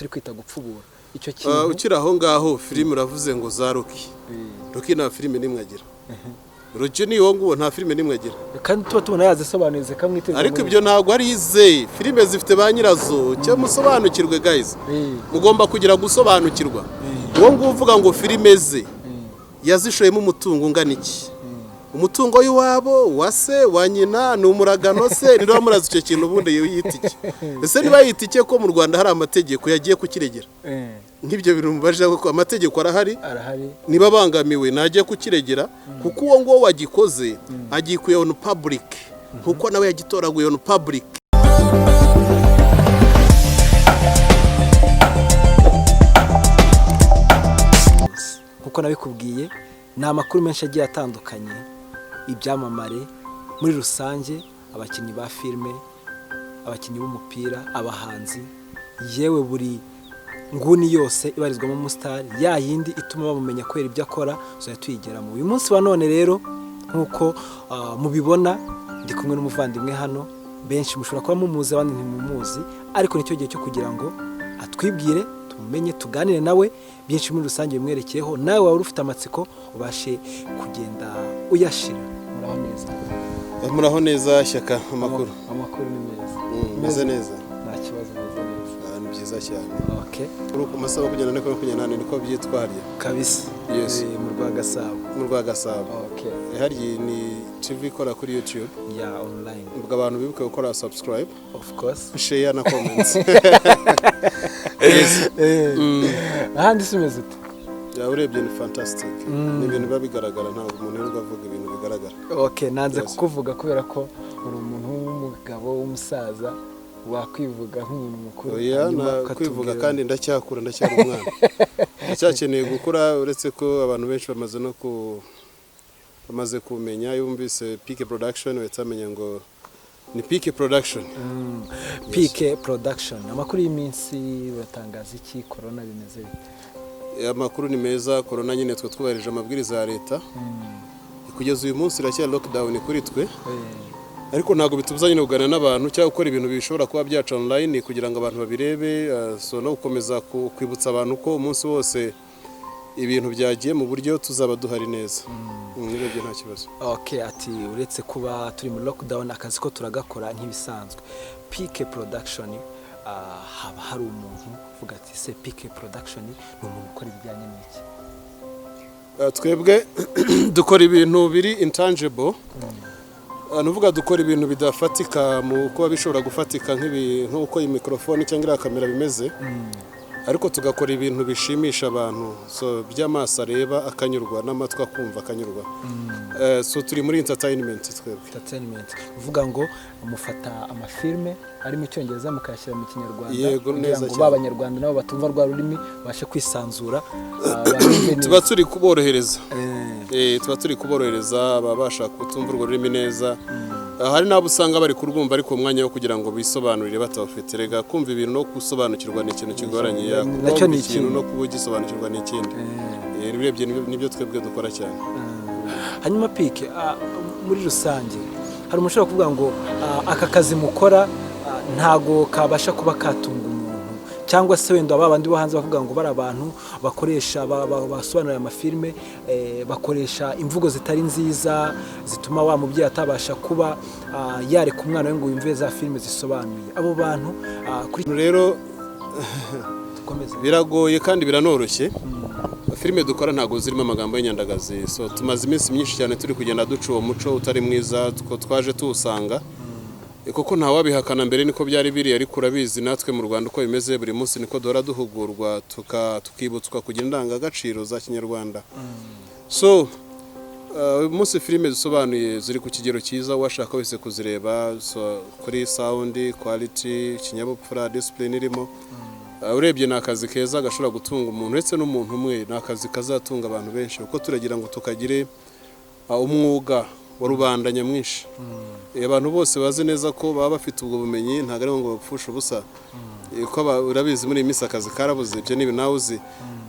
Turi kwita gupfubura icyo Ah, kintu. Ukiri aho ngaho, filime uravuze ngo za Rocky. Rocky nta filime n'imwe agira. Rocky ni uwo nguwo, nta filime n'imwe agira. Kandi tuba tubona yazisobanuye zikamwiteza. Ariko ibyo ntabwo ari ize. Filime zifite ba nyirazo. Cyo musobanukirwe, guys, mugomba kugira gusobanukirwa. Uwo nguwo uvuga ngo filime ze yazishoyemo umutungo ungana iki? Umutungo w'iwabo, wa se, wa nyina, ni umuragano se? Niba murazi icyo kintu, ubundi yita iki ese? Niba yita iki ko mu Rwanda hari amategeko yagiye kukiregera? Nk'ibyo bintu mubajije ko amategeko arahari. Arahari. Niba abangamiwe najya kukiregera, kuko uwo nguwo wagikoze agikuye on public, kuko nawe yagitoraguye on public. Nkuko nabikubwiye, ni amakuru menshi agiye atandukanye, ibyamamare muri rusange, abakinnyi ba filime, abakinnyi b'umupira, abahanzi, yewe buri nguni yose ibarizwamo umusitari, ya yindi ituma bamumenya kubera ibyo akora, tuzajya tuyigeramo. Uyu munsi wa none rero, nk'uko mubibona, ndi kumwe n'umuvandimwe hano. Benshi mushobora kuba mumuzi, abandi ntimumuzi, ariko nicyo gihe cyo kugira ngo atwibwire, tumumenye, tuganire nawe byinshi muri rusange bimwerekeyeho. Nawe waba ufite amatsiko ubashe kugenda uyashira. Muraho neza? Muraho neza, Shyaka. Amakuru? Amakuru ni meza. Meze neza. Nta kibazo, meze neza. Ah, ni byiza cyane. Okay. Uri ku masaha 24, 24 niko byitwa harya? Kabisa. Yes. Mu rwa Gasabo. Mu rwa Gasabo. Okay. Harya ni TV ikora kuri YouTube? Ya, online. Ubwo abantu bibuke gukora subscribe, Of course. share na comments. Ahandi si umeze ute? Ya, urebye ni fantastic, ni ibintu biba bigaragara, ntabwo umuntu yirirwa avuga ibintu bigaragara. Okay, nanze Yes. kukuvuga kubera ko uri umuntu w'umugabo w'umusaza, wakwivuga nk'umuntu mukuru. Oya. Hanyuma Na ukatubwira. kwivuga kandi ndacyakura, ndacyari umwana, ndacyakeneye gukura, uretse ko abantu benshi bamaze no ku bamaze kumenya. Iyo bumvise PK Production bahita bamenya ngo ni PK Production. PK Production, amakuru y'iminsi, uratangaza iki? Corona bimeze bite? Amakuru ni meza. Corona nyine twe twubahirije amabwiriza ya leta. Kugeza uyu munsi iracyari lockdown kuri twe, ariko ntabwo bitubuza nyine kuganira n'abantu cyangwa gukora ibintu bishobora kuba byaca online kugira ngo abantu babirebe. So no gukomeza kwibutsa abantu ko umunsi wose ibintu byagiye mu buryo tuzaba duhari neza. Urebye nta kibazo. Okay, ati uretse kuba turi muri lockdown, akazi ko turagakora nk'ibisanzwe. PK Production, haba hari umuntu uvuga ati: "Se PK Production ni umuntu ukora ibijyanye n'iki?" Twebwe dukora ibintu biri intangible. Ni ukuvuga dukora ibintu bidafatika mu kuba bishobora gufatika nk'uko iyi mikorofone cyangwa iriya kamera bimeze, ariko tugakora ibintu bishimisha abantu, so by'amaso areba akanyurwa n'amatwi akumva akanyurwa. So turi muri entertainment twebwe. Entertainment, uvuga ngo mufata amafilme ari mu Cyongereza mukayashyira mu Kinyarwanda Yego, kugira neza ngo cyane. ba Banyarwanda nabo batumva rwa rurimi babashe kwisanzura, barumve Tuba neza. turi kuborohereza. Tuba turi kuborohereza babasha kutumva urwo rurimi neza. Hari n'abo usanga bari kurwumva ariko umwanya wo kugira ngo bisobanurire batawufite. Rega kumva ibintu no gusobanukirwa ni ikintu kigoranye. Ya, kuba Nacyo wumva ni ikintu ikindi. no kuba ugisobanukirwa ni ikindi. Urebye nibyo twebwe dukora cyane. Hanyuma PK, muri rusange hari umuntu ushobora kuvuga ngo aka kazi mukora ntago kabasha kuba katunga umuntu, cyangwa se wenda ba bandi bo hanze bavuga ngo bari abantu bakoresha basobanurira amafilme, bakoresha imvugo zitari nziza zituma wa mubyeyi atabasha kuba yareka umwana we ngo yumve za filime zisobanuye. Abo bantu kuri Rero dukomeze. Biragoye kandi biranoroshye. Filime dukora ntabwo zirimo amagambo y'inyandagazi. So tumaze iminsi myinshi cyane turi kugenda duca uwo muco utari mwiza two twaje tuwusanga. Kuko ntawabihakana, mbere niko byari biri, ariko urabizi natwe mu Rwanda uko bimeze, buri munsi niko duhora duhugurwa, tukibutswa kugira indangagaciro za Kinyarwanda. So uyu munsi filime zisobanuye ziri ku kigero cyiza, uwashaka wese kuzireba. So, kuri sound quality, ikinyabupfura, discipline irimo. Urebye ni akazi keza gashobora gutunga umuntu. Uretse n'umuntu umwe, ni akazi kazatunga abantu benshi, kuko turagira ngo tukagire umwuga wa rubanda nyamwinshi. Abantu bose bazi neza ko baba bafite ubwo bumenyi, ntabwo ari ngo bapfushe ubusa. Ko urabizi muri iyi minsi akazi karabuze, ibyo ni ibintu nawe uzi,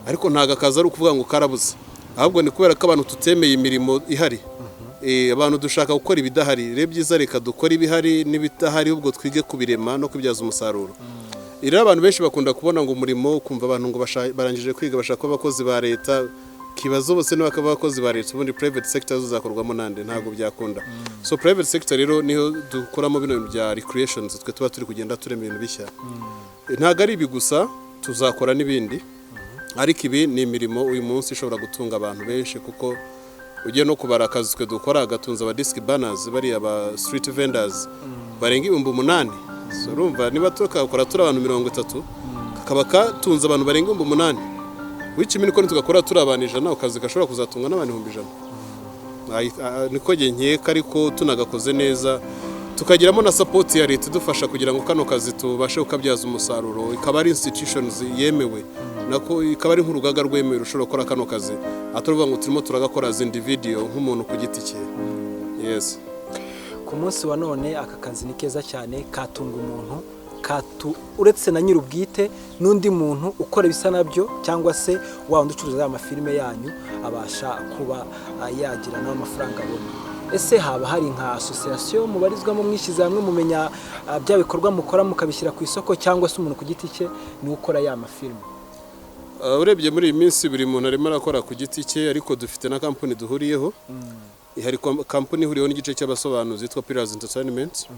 ariko ntabwo akazi ari ukuvuga ngo karabuze, ahubwo ni kubera ko abantu tutemeye imirimo ihari. Abantu dushaka gukora ibidahari. Rero byiza reka dukore ibihari n'ibidahari, ubwo twige kubirema no kubyaza umusaruro. Rero abantu benshi bakunda kubona ngo umurimo, kumva abantu ngo barangije kwiga bashaka kuba abakozi ba leta, kibazo bose niba bakaba abakozi ba leta, ubundi private sector zo zakorwamo nande? Ntabwo byakunda. So private sector rero niho dukoramo bino bintu bya recreations, twe tuba turi kugenda turema ibintu bishya. Ntabwo ari ibi gusa, tuzakora n'ibindi, ariko ibi ni imirimo uyu munsi ishobora gutunga abantu benshi, kuko ugiye no kubara akazi twe dukora gatunze aba disc banners, bariya ba street vendors barenga 8000. So urumva niba tukakora turi abantu 30, kakaba katunze abantu barenga 8000, which mean ko nitugakora turi abantu 100, akazi gashobora kuzatunga n'abantu 100,000. Niko njye nkeka, ariko tunagakoze neza, tukagiramo na support ya leta idufasha kugira ngo kano kazi tubashe kukabyaza umusaruro, ikaba ari institutions yemewe, nako ikaba ari nk'urugaga rwemewe rushobora gukora kano kazi, atari ukuvuga ngo turimo turagakora as individual, nk'umuntu ku giti cye. Yes. Ku munsi wa none aka kazi ni keza cyane, katunga umuntu, katu uretse na nyir'ubwite n'undi muntu ukora ibisa nabyo, cyangwa se wa wundi ucuruza ya mafilime yanyu abasha kuba yagira nawe amafaranga abona. Ese haba hari nka association mubarizwamo, mwishyize hamwe, mumenya bya bikorwa mukora mukabishyira ku isoko, cyangwa se umuntu ku giti cye niwe ukora ya mafilime? Urebye muri iyi minsi buri muntu arimo arakora ku giti cye, ariko dufite na kampani duhuriyeho. Hari kampani ihuriyeho n'igice cy'abasobanuzi yitwa Pillars Entertainment.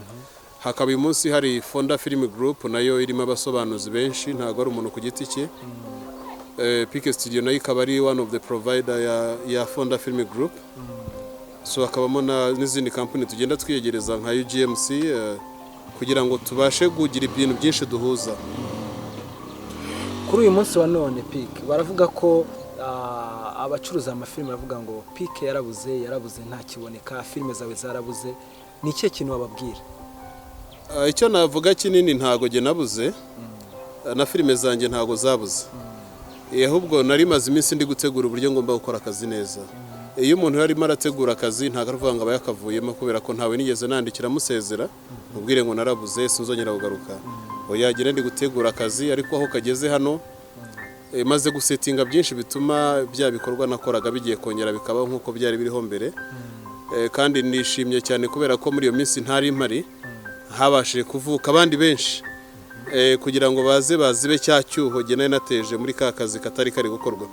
Hakaba uyu munsi hari Fonda Film Group, nayo irimo abasobanuzi benshi, ntabwo ari umuntu ku giti cye. PK Studio nayo ikaba ari one of the provider ya Fonda Film Group. So hakabamo n'izindi kampani tugenda twiyegereza nka UGMC, kugira ngo tubashe kugira ibintu byinshi duhuza. Kuri uyu munsi wa none Pike baravuga ko abacuruza amafilime baravuga ngo Pike yarabuze, yarabuze, ntakiboneka, filime zawe zarabuze. Ni ikihe kintu wababwira? Icyo navuga kinini, ntago jye nabuze, na filime zanjye ntago zabuze. Ahubwo nari maze iminsi ndi gutegura uburyo ngomba gukora akazi neza. Iyo umuntu yarimo arategura akazi, ntabwo aravuga ngo aba yakavuyemo, kubera ko ntawe nigeze nandikira musezera mubwire ngo narabuze, sinzongera kugaruka. Oya, njye ndi gutegura akazi, ariko aho kageze hano, maze gusetinga byinshi bituma bya bikorwa nakoraga bigiye kongera bikabaho nk'uko byari biriho mbere. Kandi nishimye cyane kubera ko muri iyo minsi ntari mpari habashije kuvuka abandi benshi, kugira ngo baze bazibe cya cyuho jye nari nateje muri ka kazi katari kari gukorwa.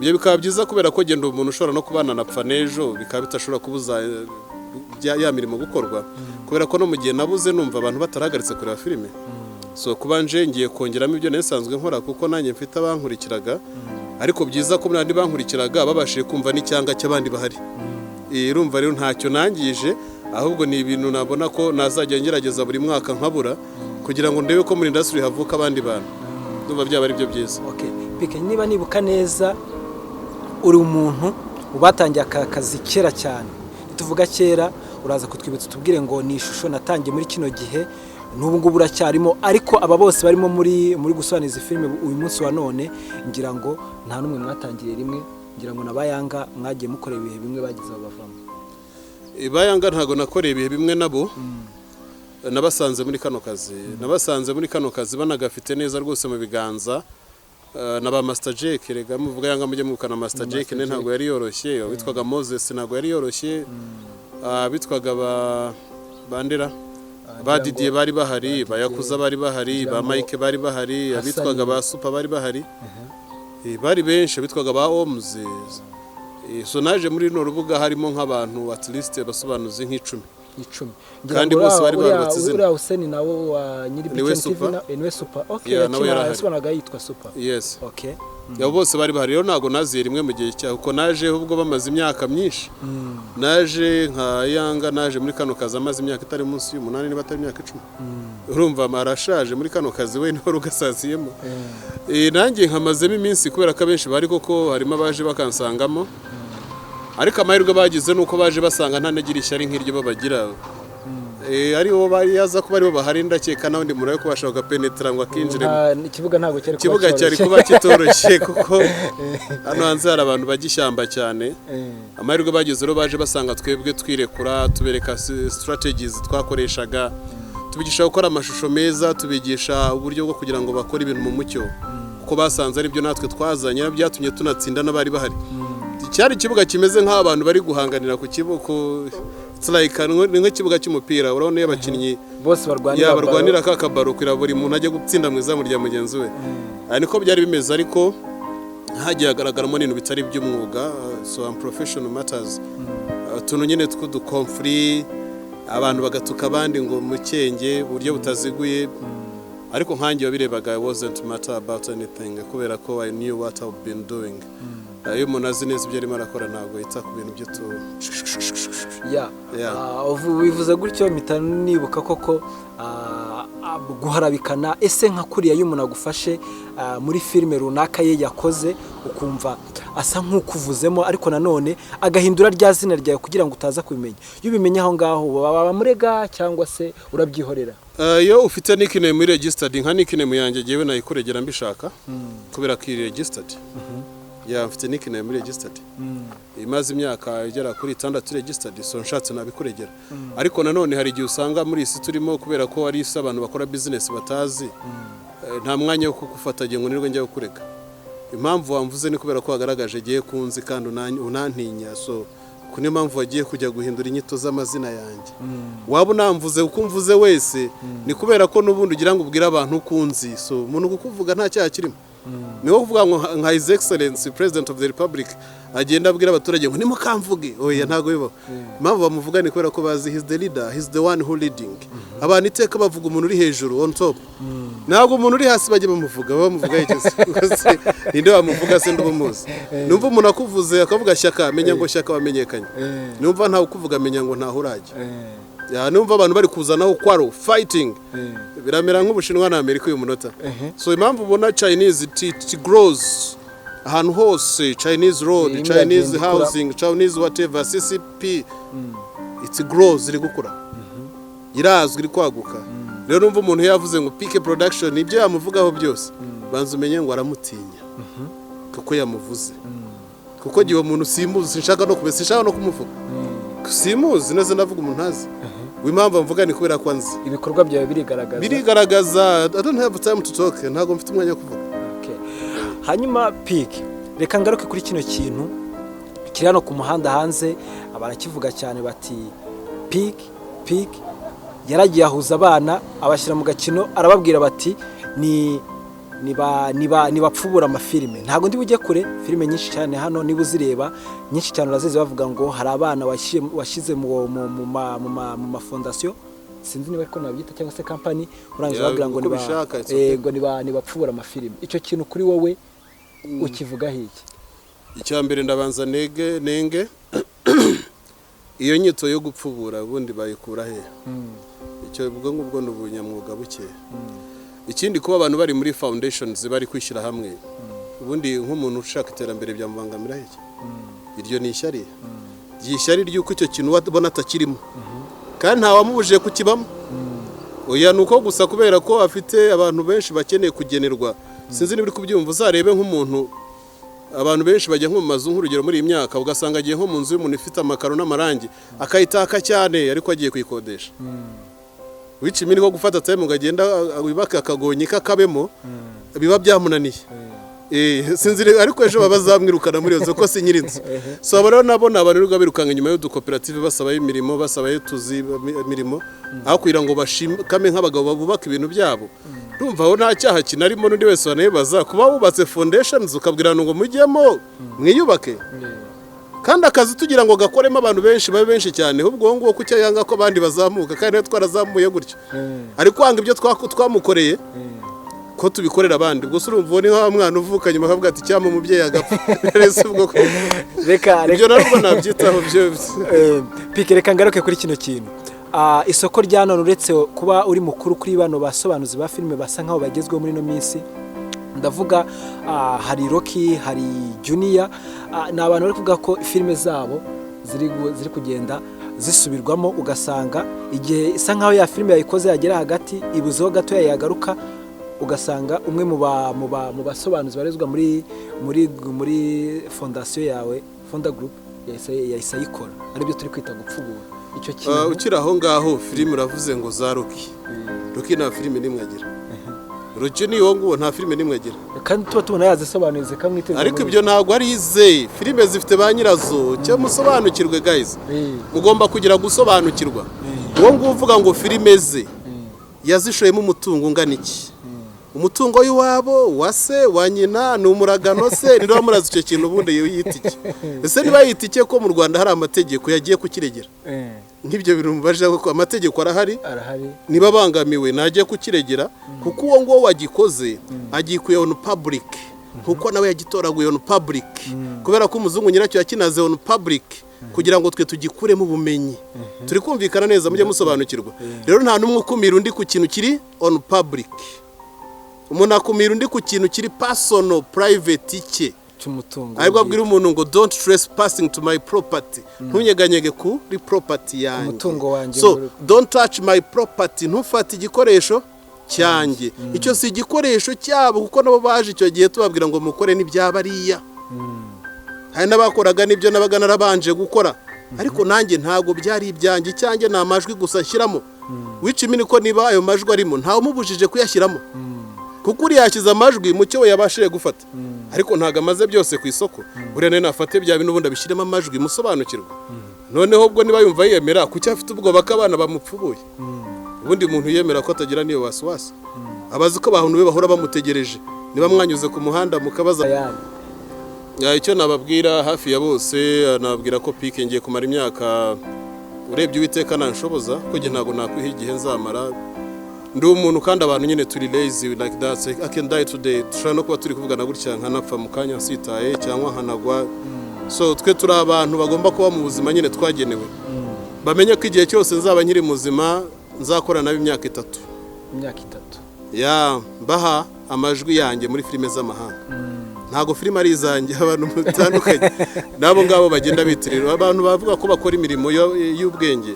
Ibyo bikaba byiza kubera ko genda umuntu ushobora no kubana napfa n'ejo, bikaba bidashobora kubuza ya mirimo gukorwa, kubera ko no mu gihe nabuze numva abantu batarahagaritse kureba filime. So kuba nje ngiye kongeramo ibyo nari nsanzwe nkora, kuko nanjye mfite abankurikiraga, ariko byiza ko muri bankurikiraga babashije kumva n'icyanga cy'abandi bahari. Urumva rero ntacyo nangije, ahubwo ni ibintu nabona ko nazajya ngerageza buri mwaka nkabura kugira ngo ndebe ko muri industry havuka abandi bantu. Ndumva byaba ari byo byiza. Okay. Pike, niba nibuka neza, uri umuntu ubatangiye aka kazi kera cyane. Nituvuga kera uraza kutwibutsa utubwire ngo ni ishusho natangiye muri kino gihe, n'ubu ngubu uracyarimo, ariko aba bose barimo muri gusobanura izi filime uyu munsi wa none, ngira ngo nta n'umwe mwatangiriye rimwe, ngira ngo na Bayanga mwagiye mukora ibihe bimwe bagize aho bavamo. Bayanga ntabwo nakoreye ibihe bimwe nabo. Nabasanze muri kano kazi, nabasanze muri kano kazi banagafite neza rwose mu biganza. Na ba Master Jake, rega muvuga yanga mujye mwukana Master Jake ne, ntabwo yari yoroshye. Witwaga Moses ntabwo yari yoroshye. Bitwaga ba Bandera, ba Didier bari bahari, ba Yakuza bari bahari, ba Mike bari bahari, abitwaga ba Super bari bahari. Bari benshi, bitwaga ba Oms. So naje muri runo rubuga harimo nk'abantu at least abasobanuzi nk'icumi. 10. Kandi bose bari barubatse izina. Uriya Hussein nawe wa nyiri Niwe BTN TV Super. Niwe Super, okay. Yeah, nawe yakina yarahari. yasobanuraga yitwa Super. Yes. Okay. Abo bose bari bahari. Rero ntabwo naziye rimwe mu gihe cyaho, kuko naje ubwo bamaze imyaka myinshi. Naje nka Yanga, naje muri kano kazi amaze imyaka itari munsi y'umunani, niba atari imyaka 10. Urumva arashaje muri kano kazi, we niwe ugasaziyemo. Nanjye nkamazemo iminsi, kubera ko abenshi bari koko harimo abaje bakansangamo, ariko amahirwe bagize ni uko baje basanga ntanagira ishyari nk'iryo babagira. Aribo bari yaza kuba aribo bahari, ndakeka nawe ndi murayo kubasha kugapenetera ngo akinjire. Ikibuga ntabwo cyari kuba Ikibuga cyari cyoroshye. kuba kitoroshye, kuko hano hanze hari abantu bajya ishyamba cyane. Amahirwe bagize rero, baje basanga twebwe twirekura, tubereka strategies twakoreshaga, tubigisha gukora amashusho meza, tubigisha uburyo bwo kugira ngo bakore ibintu mu mucyo, kuko basanze ari byo natwe twazanye byatumye tunatsinda n'abari bahari. Cyari ikibuga kimeze nk'aho abantu bari guhanganira ku kibuga. It's like ni nk'ikibuga cy'umupira, urabona iyo abakinnyi bose barwanira ya ballon. Barwanira ka kabaro kugira buri muntu ajye gutsinda mu izamu rya mugenzi we. Aha niko byari bimeze, ariko hagiye hagaragaramo n'ibintu bitari iby'umwuga, so unprofessional matters, utuntu nyine tw'uduconflit, abantu bagatuka abandi ngo mukenge uburyo butaziguye. Ariko nkanjye wabirebaga, it wasn't matter about anything, kubera ko I knew what I've been doing. Iyo umuntu azi neza ibyo arimo arakora, ntabwo yita ku bintu by'utu Yeah. Bivuze gutyo mpita nibuka koko guharabikana. Ese nka kuriya iyo umuntu agufashe muri filime runaka ye yakoze, ukumva asa nk'ukuvuzemo, ariko nanone agahindura rya zina ryawe kugira ngo utaza kubimenya, iyo ubimenye aho ngaho baba bamurega cyangwa se urabyihorera? Iyo ufite nickname muri registered, nka nickname yanjye jyewe nayikuregera mbishaka, kubera ko iri registered. Yeah, mfite nickname muri registered imaze imyaka igera kuri 6 registered, so nshatse nabikuregera. Ariko nanone hari igihe usanga muri isi turimo, kubera ko ari isi abantu bakora business batazi, nta mwanya wo kugufata ngo nirwe njya kukurega. Impamvu wamvuze ni kubera ko wagaragaje igihe kunzi kandi unantinya, so ku niyo mpamvu wagiye kujya guhindura inyito z'amazina yanjye. Waba unamvuze uko umvuze wese, ni kubera ko n'ubundi ugira ngo ubwire abantu uko unzi. So umuntu kukuvuga nta cyaha kirimo. Ni nko kuvuga ngo nka His Excellency President of the Republic agenda abwira abaturage ngo nimukamvuge. Oya, ntabwo bibaho. Impamvu bamuvuga ni kubera ko bazi he's the leader, he's the one who leading. Abantu iteka bavuga umuntu uri hejuru, on top. Ntabwo umuntu uri hasi bajya bamuvuga. Baba bamuvuga yigeze se? Ninde wamuvuga se ndumuzi? Numva umuntu akuvuze akavuga Shyaka, menya ngo Shyaka wamenyekanye. Numva ntawe ukuvuga, menya ngo ntaho urajya. Yeah, numva abantu bari kuzanaho quarrel, fighting, biramera nk'Ubushinwa na Amerika uyu munota. So impamvu ubona Chinese it grows ahantu hose, Chinese road, Irimo Chinese iragenda ikura. housing, Chinese whatever, CCP, it grows, iri gukura, irazwi, iri kwaguka. Rero numva umuntu yavuze ngo PK Production, ibyo yamuvugaho byose, banza umenye ngo aramutinya kuko yamuvuze, kuko gihe uwo muntu simuzi, sinshaka no kumenya, sinshaka no kumuvuga, simuzi neza. Ndavuga umuntu ntazi, impamvu mvuga ni kubera ko anzi. Ibikorwa byawe birigaragaza. Birigaragaza. I don't have time to talk, ntabwo mfite umwanya wo kuvuga. Okay. Hanyuma Piki, reka ngaruke kuri kino kintu kiri hano ku muhanda hanze, barakivuga cyane bati Piki, Piki yaragiye ahuza abana, abashyira mu gakino, arababwira bati ni niba niba nibapfubura amafilime. Ntabwo ndi bujye kure, filime nyinshi cyane hano niba uzireba, nyinshi cyane urazizi, bavuga ngo hari abana washyize mu mafondasiyo, sinzi niba ariko nabyita, cyangwa se kampani, urangije Yeah, babwira ngo uko niba ubishaka, it's okay. ngo nibapfubura amafilime. Icyo kintu kuri wowe ukivugaho iki? Icya mbere, ndabanza nege nenge iyo nyito yo gupfubura. Ubundi bayikura he? Icyo ubwo ngubwo ni ubunyamwuga buke. Ikindi, kuba abantu bari muri foundations bari kwishyira hamwe, ubundi nk'umuntu ushaka iterambere byamubangamira iki? Iryo ni ishyari, ishyari ry'uko icyo kintu ubona atakirimo kandi ntawamubujije kukibamo. Oya, ni uko gusa kubera ko afite abantu benshi bakeneye kugenerwa. Sinzi niba uri kubyumva. Uzarebe nk'umuntu, abantu benshi bajya nko mu mazu, nk'urugero muri iyi myaka, ugasanga agiye nko mu nzu y'umuntu ifite amakaro n'amarangi, akayitaka cyane, ariko agiye kuyikodesha. Wica imini ko gufata time ngo agenda wibake akagonyi kakabemo, biba byamunaniye. Sinzi ariko ejo baba bazamwirukana muri iyo nzu ko si nyir'inzu. So aba rero nabo ni abantu birirwa birukanka inyuma y'udukoperative, basabayo imirimo, basabayo utuzi, imirimo, aho kugira ngo bashikame nk'abagabo bubaka ibintu byabo. Ndumva aho nta cyaha kinarimo. N'undi wese wanabibaza, kuba wubatse foundations ukabwira abantu ngo mujyemo mwiyubake, kandi akazi tugira ngo gakoremo abantu benshi, babe benshi cyane, ahubwo uwo nguwo kuki yanga ko abandi bazamuka kandi natwe twarazamuye gutyo? Ari kwanga ibyo twamukoreye ko tubikorera abandi. Ubwo se urumva uwo ni wa mwana uvuka nyuma akavuga ati cyangwa umubyeyi agapfa? Rero ubwo ko Reka ibyo nabwo nabyitaho byo. Pike, reka ngaruke kuri kino kintu. Isoko rya none, uretse kuba uri mukuru kuri bano basobanuzi ba filime basa nkaho bagezweho muri ino minsi, ndavuga hari Rocky, hari Junior, ni abantu bari kuvuga ko filime zabo ziri kugenda zisubirwamo, ugasanga igihe isa nkaho ya filime yayikoze yagera hagati ibuzeho gatoya, yagaruka ugasanga umwe mu basobanuzi barizwa muri fondasiyo yawe, Fonda Group, yahise ayikora, aribyo turi kwita gupfubura icyo kintu. Ukiri aho ngaho, filime uravuze ngo za Rocky, Rocky nta filime n'imwe agira. Roger ni uwo nguwo, nta filime n'imwe agira. Kandi tuba tubona yazisobanuye zikamwiteza. Ariko ibyo ntabwo ari ize. Filime zifite ba nyirazo. Cyo musobanukirwe, guys, mugomba kugira gusobanukirwa. Uwo nguwo uvuga ngo filime ze yazishoyemo umutungo ungana iki? Umutungo w'iwabo, wa se, wa nyina, ni umuragano se? Niba wamuraze icyo kintu, ubundi yita iki? Ese niba yita iki ko mu Rwanda hari amategeko yagiye kukiregera? Nk'ibyo bintu mubajije kuko amategeko arahari. Arahari. Niba abangamiwe ntajye kukiregera, kuko uwo nguwo wagikoze agikuye on public, kuko nawe yagitoraguye on public, kubera ko umuzungu nyiracyo yakinaze on public kugira ngo twe tugikuremo ubumenyi. Turi kumvikana neza? Mujye musobanukirwa rero, nta n'umwe ukumira undi ku kintu kiri on public. Umuntu akumira undi ku kintu kiri personal, private cye. Cy'umutungo. Aribwo abwira umuntu ngo "Don't trespassing to my property", ntunyeganyege kuri property yanjye. Umutungo wanjye. So "Don't touch my property", ntufate igikoresho cyanjye. Icyo si igikoresho cyabo, kuko nabo baje icyo gihe tubabwira ngo mukore n'ibyabariya. Hari n'abakoraga n'ibyo nabaga narabanje gukora, ariko nanjye ntabwo byari ibyanjye. Icyanjye ni amajwi gusa nshyiramo. Wica imini ko niba ayo majwi arimo, ntawe umubujije kuyashyiramo, kuko uriya yashyize amajwi mu cyo we yabashije gufata, ariko ntabwo amaze byose ku isoko. Buriya nawe nafate bya bintu ubundi abishyiremo amajwi, musobanukirwa. Noneho ubwo niba yumva yiyemera, kuki afite ubwoba ko abana bamupfubuye? Ubundi umuntu yemera ko atagira n'iyo wasiwasi, aba azi ko abantu be bahora bamutegereje. Niba mwanyuze ku muhanda mukabaza. Ayandi. Ya, icyo nababwira hafi ya bose, nababwira ko pike ngiye kumara imyaka, urebye Uwiteka nanshoboza, ko njye ntabwo nakwiha igihe nzamara. Ndi umuntu kandi abantu nyine turi lazy like that. I can die today. Dushobora no kuba turi kuvugana gutya nkanapfa mu kanya nsitaye cyangwa nkanagwa. So twe turi abantu bagomba kuba mu buzima nyine twagenewe. Bamenye ko igihe cyose nzaba nkiri muzima nzakora nabo imyaka 3. Imyaka 3. Ya, mbaha amajwi yanjye muri filime z'amahanga. Ntabwo filime ari izanjye. Abantu batandukanye n'abo ngabo bagenda bitirira abantu, bavuga ko bakora imirimo y'ubwenge,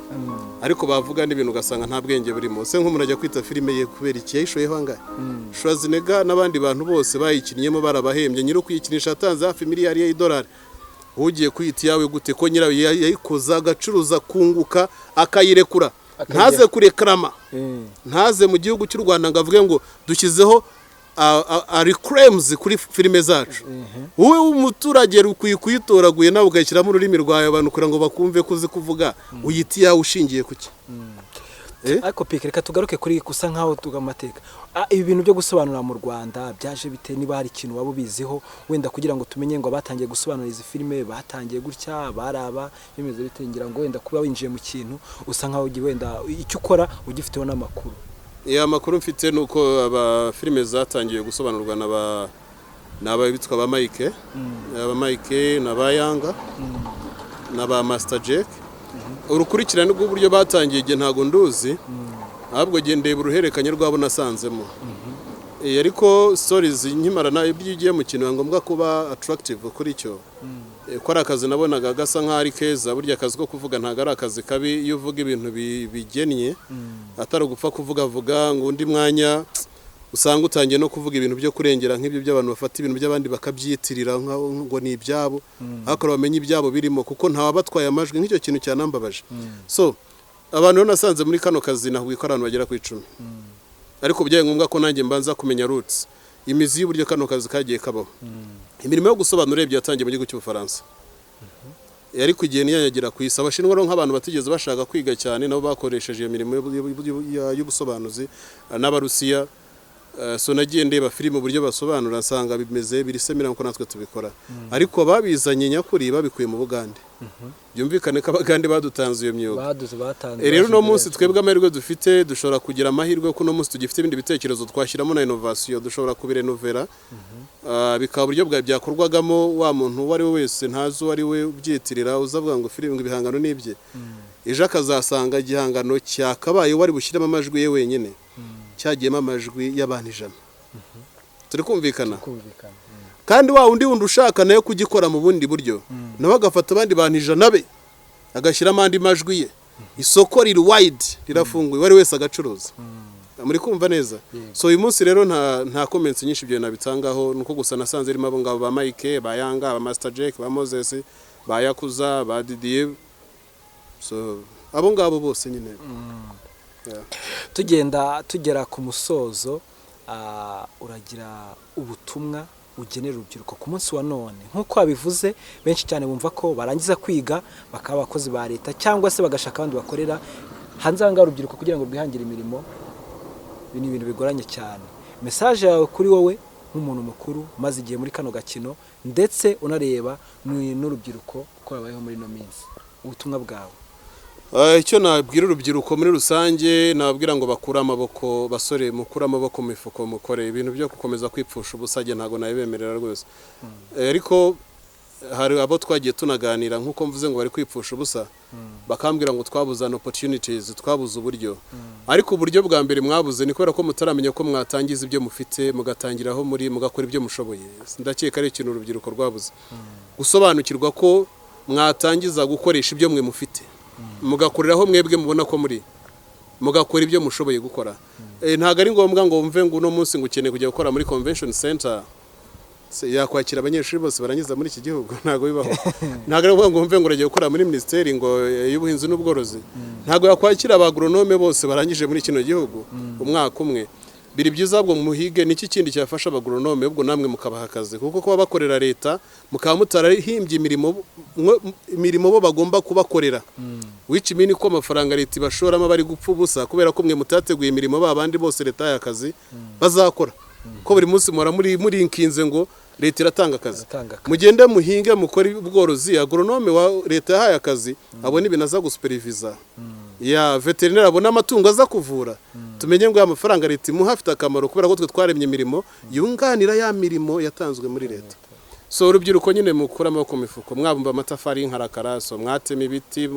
ariko bavuga n'ibintu ugasanga nta bwenge burimo. Se nk'umuntu ajya kwita filime ye kubera iki? Yayishoyeho angahe? Schwarzenegger n'abandi bantu bose bayikinnyemo barabahembye. Nyiri ukuyikinisha yatanze hafi miliyari y'idolari. Ugiye kwita iyawe gute ko nyirayo yayikoze, agacuruza, kunguka, akayirekura, ntaze kurekarama, ntaze mu gihugu cy'u Rwanda ngo avuge ngo dushyizeho reclaims kuri filime zacu? Wowe w'umuturage ukwiye kuyitoraguye nawe ukayishyiramo ururimi rwawe, abantu kugira ngo bakumve ko uzi kuvuga. Uyita iyawe ushingiye ku ki? Eh? Ariko pike, reka tugaruke kuri gusa nkaho tuga amateka. Ibi bintu byo gusobanura mu Rwanda byaje bite? Niba hari ikintu waba ubiziho wenda, kugira ngo tumenye ngo abatangiye gusobanura izi filime batangiye gutya, baraba bimeze bite, ngira ngo wenda kuba winjiye mu kintu usa nkaho ugiye wenda icyo ukora ugifiteho n'amakuru. Ya, amakuru mfite ni uko aba filime zatangiye gusobanurwa na ba ni abitwa ba Mike, aba Mike na ba Yanga na ba Master Jack. Urukurikirane rw'uburyo batangiye igihe ntabwo nduzi, ahubwo ngiye ndeba uruhererekanye rwabo nasanzemo. Ariko stories nkimara na ibyo, ugiye mu kintu biba ngombwa kuba attractive kuri cyo. Ko ari akazi nabonaga gasa nk'aho ari keza. Burya akazi ko kuvuga ntabwo ari akazi kabi iyo uvuga ibintu bigennye, atari ugupfa kuvugavuga ngo undi mwanya usanga utangiye no kuvuga ibintu byo kurengera, nk'ibyo by'abantu bafata ibintu by'abandi bakabyitirira nkaho ngo ni ibyabo, ariko bamenye ibyabo birimo kuko ntawabatwaye amajwi. Nk'icyo kintu cyanambabaje. So abantu rero nasanze muri kano kazi, nahuye ko ari abantu bagera ku 10, ariko byabaye ngombwa ko nanjye mbanza kumenya roots, imizi y'uburyo kano kazi kagiye kabaho. Imirimo yo gusobanura urebye yatangiye mu gihugu cy'Ubufaransa, ariko igihe ntiyanyagira ku isi. Abashinwa rero, nk'abantu batigeze bashaka kwiga cyane, nabo bakoresheje iyo mirimo y'ubusobanuzi, n'Abarusiya. So nagiye ndeba filime uburyo basobanura, nsanga bimeze biri similar nkuko natwe tubikora, ariko ababizanye nyakuri babikuye mu Bugande. Byumvikane ko Abagande badutanze iyo myuga. Baduze, batanze. Rero uno munsi twebwe amahirwe dufite, dushobora kugira amahirwe ko uno munsi tugifite ibindi bitekerezo twashyiramo na innovation, dushobora kubirenovera. Bikaba uburyo bwa byakorwagamo. Wa muntu uwo ari we wese ntazi uwo ari we ubyitirira, uzavuga ngo filime, ngo ibihangano ni ibye, ejo akazasanga igihangano cyakabaye wari bushyiremo amajwi ye wenyine cyagiyemo amajwi y'abantu 100. Turi kumvikana? Kumvikana. Kandi wa wundi wundi ushaka nawe kugikora mu bundi buryo, nawe agafata abandi bantu 100 be, agashyiramo andi majwi ye. Isoko riri wide, rirafunguye, uwo ari wese agacuruza. Muri kumva neza? So uyu munsi rero nta comments nyinshi ibyo nabitangaho, nuko gusa nasanze irimo abo ngabo ba Mike, ba Yanga, ba Master Jack, ba Moses, ba Yakuza, ba Didier, so abo ngabo bose nyine. Yeah. Tugenda tugera ku musozo. Uragira ubutumwa ugenera urubyiruko ku munsi wa none? Nk'uko wabivuze, benshi cyane bumva ko barangiza kwiga bakaba abakozi ba leta cyangwa se bagashaka abandi bakorera hanze aha ngaha. Urubyiruko kugira ngo rwihangire imirimo, ibi ni ibintu bigoranye cyane. Message yawe kuri wowe nk'umuntu mukuru umaze igihe muri kano gakino, ndetse unareba n'urubyiruko uko babayeho muri ino minsi, ubutumwa bwawe? Icyo nabwira urubyiruko muri rusange, nababwira ngo bakure amaboko, basore, mukure amaboko mu mifuko, mukore. Ibintu byo gukomeza kwipfusha ubusa njye ntabwo nabibemerera rwose. Ariko hari abo twagiye tunaganira, nk'uko mvuze ngo bari kwipfusha ubusa, bakambwira ngo twabuze an opportunities, twabuze uburyo. Ariko uburyo bwa mbere mwabuze ni kubera ko mutaramenya ko mwatangiza ibyo mufite, mugatangira aho muri, mugakora ibyo mushoboye. Ndakeka ari ikintu urubyiruko rwabuze, gusobanukirwa ko mwatangiza gukoresha ibyo mwe mufite, mugakoreraho mwebwe mubona ko muri, mugakora ibyo mushoboye gukora. Ntabwo ari ngombwa ngo wumve ngo uno munsi ngo ukeneye kujya gukora muri convention center. Se yakwakira abanyeshuri bose barangiza muri iki gihugu? Ntabwo bibaho. Ntabwo ari ngombwa ngo wumve ngo uragiye gukora muri minisiteri ngo y'ubuhinzi n'ubworozi. Ntabwo yakwakira abagoronome bose barangije muri kino gihugu umwaka umwe. Biri byiza ahubwo muhige niki kindi cyafasha abagoronome, ubwo namwe mukabaha akazi, kuko kuba bakorera leta mukaba mutarahimbye imirimo imirimo bo bagomba kubakorera, which mean ko amafaranga leta ibashoramo bari gupfa ubusa, kubera ko mwe mutateguye imirimo ba bandi bose leta yahaye akazi bazakora, ko buri munsi muhora muri murinkinze ngo leta iratanga akazi. Iratanga akazi. Mugende muhinge, mukore ubworozi. Agoronome wa leta yahaye akazi abona ibintu aza gusuperiviza, ya veterineri abona amatungo aza kuvura. Tumenye ngo ya mafaranga leta imuha afite akamaro, kubera ko twe twaremye imirimo yunganira ya mirimo yatanzwe muri leta. So urubyiruko nyine, mukure amaboko mu mifuko. Mwabumba amatafari y'inkarakara, so mwatema ibiti,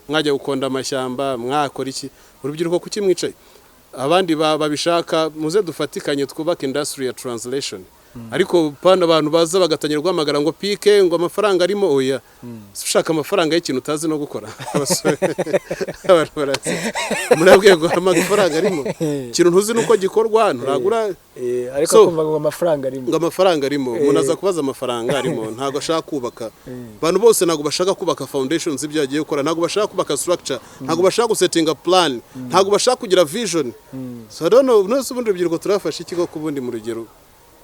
mwajya gukonda amashyamba, mwakora iki? Urubyiruko, kuki mwicaye? Abandi babishaka muze dufatikanye twubake industry ya translation. Ariko pana abantu baza bagatangira guhamagara ngo PK, ngo amafaranga arimo. Oya, si ushaka amafaranga y'ikintu utazi no gukora. Abasore, abantu barazi murabwiye ngo amafaranga arimo, ikintu ntuzi nuko gikorwa, nturagura. Ariko kumva ngo amafaranga arimo. Ngo amafaranga arimo, umuntu aza kubaza amafaranga arimo, ntabwo ashaka kubaka. Abantu bose ntabwo bashaka kubaka foundations z'ibyo yagiye gukora, ntabwo bashaka kubaka structure, ntabwo bashaka gusettinga plan, ntabwo bashaka kugira vision. So I don't know, none ubundi urubyiruko turafasha iki koko? Ubundi mu rugero,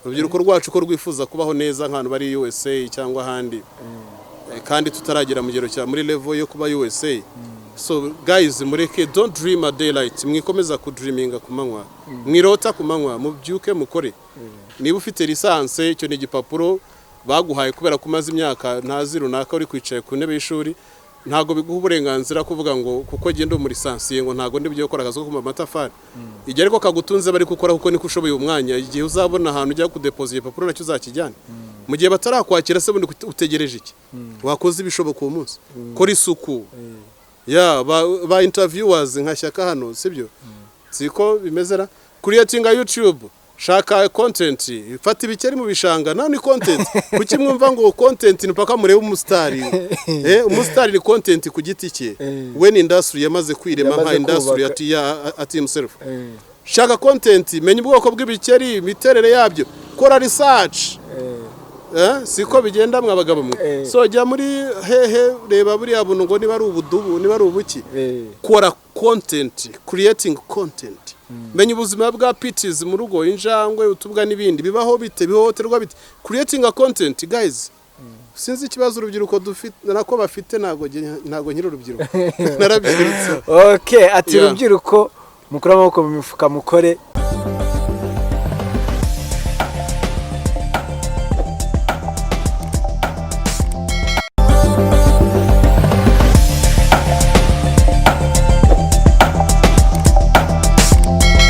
urubyiruko rwacu ko rwifuza kubaho neza nk'ahantu bari USA cyangwa ahandi, kandi tutaragera mu kigero cya muri level yo kuba USA. So guys, mureke, don't dream at daylight. Mwikomeza kudreaminga ku manywa, mwirota ku manywa, mubyuke mukore. Niba ufite licence, icyo ni igipapuro baguhaye kubera ko umaze imyaka ntazi runaka uri kwicaye ku ntebe y'ishuri. Ntabwo biguha uburenganzira kuvuga ngo kuko genda muri licencié ngo ntabwo ndi byo gukora akazi ko kuma amatafari. Igihe ariko kagutunze bari gukora kuko niko ushoboye umwanya. Igihe uzabona ahantu ujya kudepoza igipapuro, nacyo uzakijyana. Mu gihe batarakwakira se bundi utegereje iki? Wakoze ibishoboka uwo munsi, kora isuku ya ba interviewers nka Shyaka hano, sibyo? Siko bimeze ra? Creating YouTube, shaka content, fata ibikeri mu bishanga, naho ni content. Kuki mwumva ngo content ni mpaka murebe umusitari? Umusitari ni content ku giti cye. We ni industry yamaze kwirema nka Yamaze industry kubaka. ati ya ati himself. Shaka content, menya ubwoko bw'ibikeri, imiterere yabyo, kora research. Siko bigenda mwa bagabo mwe? So jya muri hehe, reba buriya buntu ngo niba ari ubudubu, niba ari ubuki. Kora content, creating content. Menya ubuzima bwa pets mu rugo, injangwe, utubwa n'ibindi, bibaho bite, bihohoterwa bite? Creating a content, guys. Sinzi ikibazo urubyiruko dufite nako bafite. Ntabwo nkiri urubyiruko, narabyirutse. Okay, ati Yeah. urubyiruko, mukure amaboko mu mifuka, mukore.